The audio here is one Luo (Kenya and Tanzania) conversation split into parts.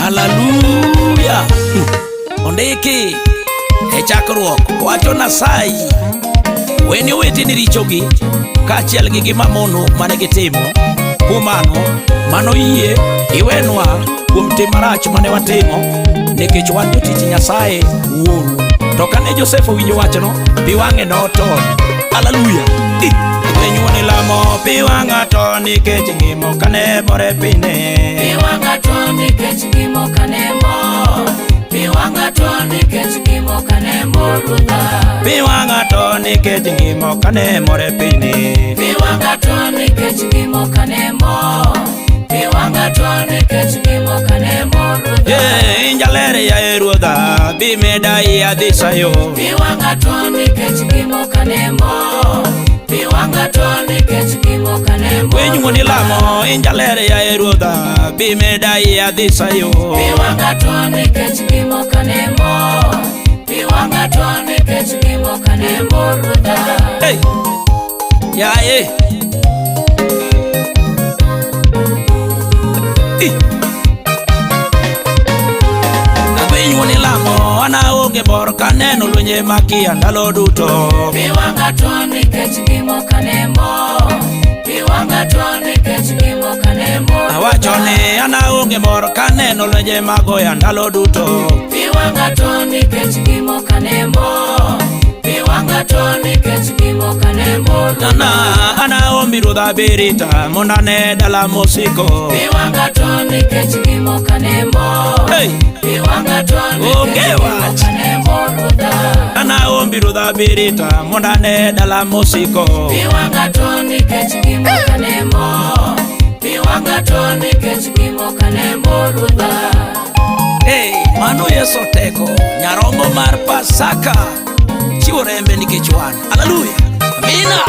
Haleluya! Ondiki e chakruok wacho Nyasaye weni oweteni richogi kaachiel gi gima mono mane gitimo. Kuom mano, mano yie iwenwa kuom tim marach mane watimo nikech wan jotich Nyasaye wuoru. To kane Josef owinjo wachno, pi wang'e notony. Haleluya! Penywoni lamo pi wang'a to nikech ngimo kane more pine. Pi wang'a to nikech ngimo kane mor. Pi wang'a to nikech ngimo kane mor ruodha. Pi wang'a to nikech ngimo kane more pine. Pi wang'a to nikech ngimo kane mor. Pi wang'a to nikech ngimo kane mor ruodha. Ye injaler ya e ruodha bi meda iya dhi sayo. Pi wang'a to nikech ngimo kane mor. Pi wang'a to nikech ngimo kane mor. Winy wuon ilamo injaler ya e ruodha bi meda iya dhi sayo. Pi wang'a to nikech ngimo kane mor. Pi wang'a to nikech ngimo kane mor ruodha. Hey! Yaye! Ih! Awiny wuon ilamo an aonge mor kaneno lwenje makia ndalo duto. Pi wang'a to nikech ngimo kane mor. Pi wang'a to nikech ngimo kane mor. Awacho ni an aonge mor kaneno lwenje magoya ndalo duto. Pi wang'a to nikech ngimo kane mor. Pi wang'a to nikech ngimo kane mor. Ana ana ombi ruodha birita mondo ane dala mosiko. Pi wang'a to nikech ngimo kane mor. Hey! Pi wang'a to nikech Onge ngimo wach. kane mor ruodha. Ana ombi ruodha birita mondo ane dala mosiko. Pi wang'a to nikech ngimo kane mor. Pi wang'a to nikech ngimo kane mor ruodha. Hey, mano Yesu teko nyarombo mar Pasaka chiwo rembe nikech wan. Haleluya. Amina.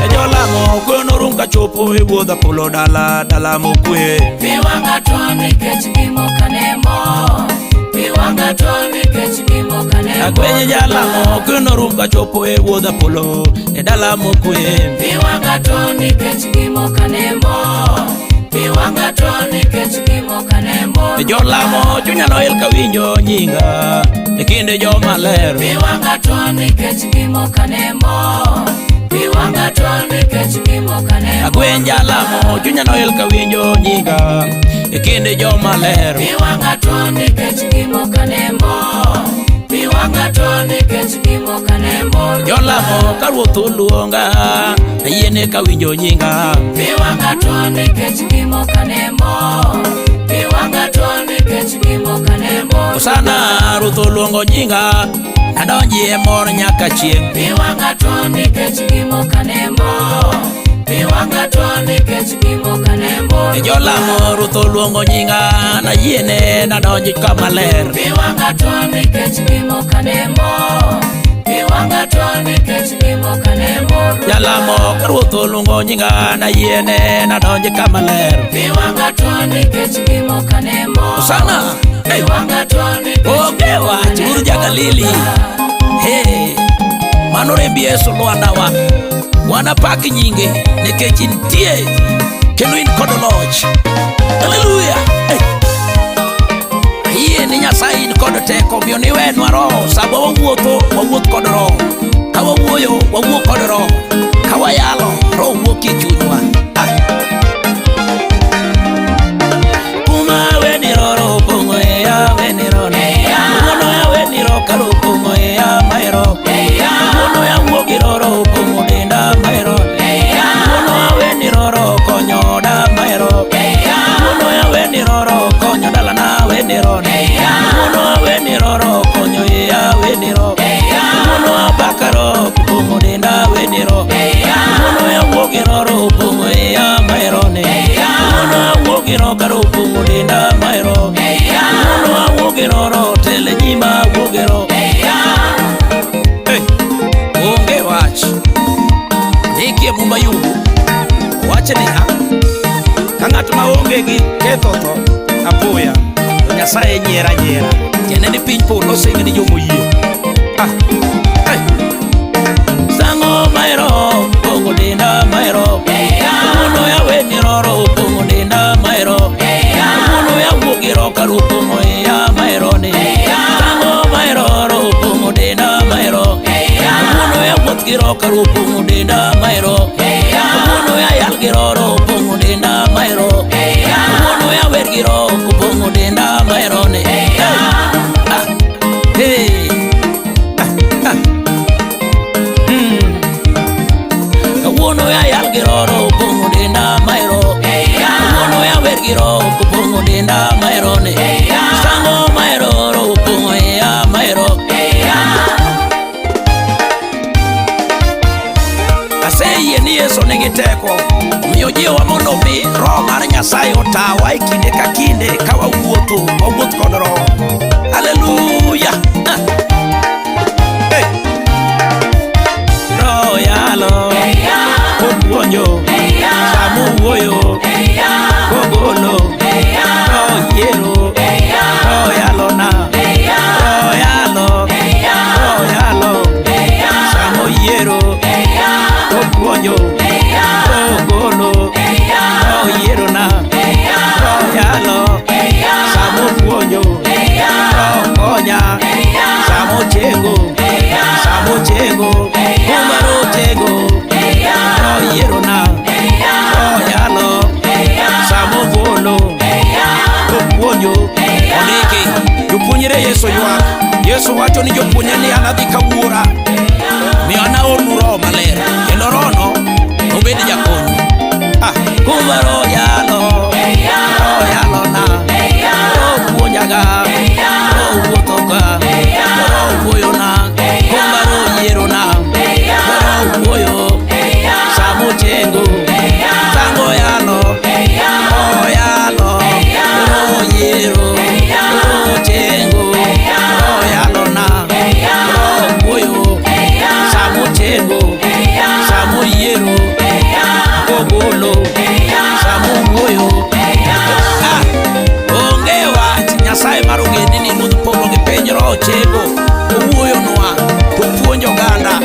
E jolamo kwe norum kachopo e wuodha polo dala dala mokwe. Pi wang'a to nikech ngimo kane mor. Pi wang'a to nikech ngimo kane mor. Agwenye jalamo kwe norum kachopo e wuodha polo e dala mokwe. Pi wang'a to nikech ngimo kane mor. Pi wang'a to nikech ngimo kane mor. E jolamo chunya noil kawinjo nyinga e kinde joma ler. Pi wang'a to nikech ngimo kane mor. Pi wang'a to nikech ngimo kane mor. Agwen jalamo chunya noil kawinjo nyinga e kinde joma ler. Pi wang'a to nikech ngimo kane mor. Pi wang'a to nikech ngimo kane mor. Jolamo ka ruoth oluonga ayiene kawinjo nyinga. Pi wang'a to nikech ngimo kane mor. Pi wang'a to nikech ngimo kane mor. Osana ruoth oluongo nyinga adonji e mor nyaka chieng'. Pi wang'a to nikech ngimo kane mor. Pi wang'a to nikech ngimo kane mor. E jolamo ruoth oluongo nyinga nayiene nadonji kama ler. Pi wang'a to nikech ngimo kane mor. Pi wang'a to nikech ngimo kane mor. Jalamo ka ruoth oluongo nyinga nayiene nadonji kama ler. Pi wang'a to nikech ngimo kane mor. Osana Pi hey. wang'a to nikech Onge wach ruodh ja-Galili. Hey, mano remb Yesu lwandawa. Wanapak nyinge nikech intie kendo in kod loch. Haleluya! Hey. Ayie ni Nyasaye in kod teko omiyo niwenwa roho. Sama wawuotho, wawuoth kod roho. Ka wawuoyo, wawuo kod roho. Ka wayalo, roho wuok e chunywa. Ah. Kuma weni roro opong'o iya weni rone. Wuono ya weni ro karo opong'o iya maero. Wuono ya wuogi roro opong'o denda maero. Wuono ya weni roro konyo oda maero. Wuono ya weni roro konyo dalana weni rone. Wuono ya weni roro konyo iya weni ro. Wuono ya bakaro opong'o denda weni ro. Wuono ya wuogi roro opong'o iya maero ne. Wuono ya wuogi ro karo opong'o denda maero. Wuono ya wuogi roro tele nyima wuogi ro. Hey, onge wach. Ndikie mumba Ayubu. Wach niya, ka ng'at ma onge gi ketho tho apoya, to Nyasaye nyiera nyiera. Tiende ni piny polo osing ni jomoyie. Ah, hey. Sang'o maero opong'o denda maero. Wuono ya weni roro opong'o denda maero. Wuono gimo karo opong'o denda mahero. Kawuono ayal gi roho opong'o denda mahero. Kawuono awer gi roho opong'o denda mahero ne. Ah, hey. Ah, ah. Kawuono ayal gi roho opong'o denda mahero. Kawuono awer gi roho opong'o denda mahero ne. Sango mahero roho opong'o iya mahero. Aseyie ni Yesu nigi teko, omiyo jiwa mondo mi roho mar Nyasaye otawa e kinde ka kinde ka wawuotho, wawuoth kod roho. Haleluya! Ah. Hey. Roho yalo, kopuonjo, samo wuoyo, kogolo, roho yiero, roho yalona, roho yalo, roho yalo, samo yiero, kopuonjo, kogolo, roho yierona, roho yalo, samo puonjo, roho konya, samo chego, samo chego, kumba roho chego, roho yierona, roho yalo, samo golo, kopuonjo. Ondiki, jopuonjre Yesu ywak. Yesu wacho ni jopuonjre ni an adhi ka wuora, miyo an aornu roho maler, kendo rohono nobed jakonyu. Ah, kumba roho yalo, roho yalona, roho puonjaga, roho wuothoga, roho wuoyona, kumba roho yierona, roho wuoyo, samo chengo, sango yalo, roho yalo, roho yiero, roho chengo, roho yalona, roho wuoyo, samo chengo, samo yiero, kogolo, samo wuoyo. Ah, onge wach Nyasaye mar ogendini ruodh polo gi piny roho chego owuoyonwa to puonjo oganda.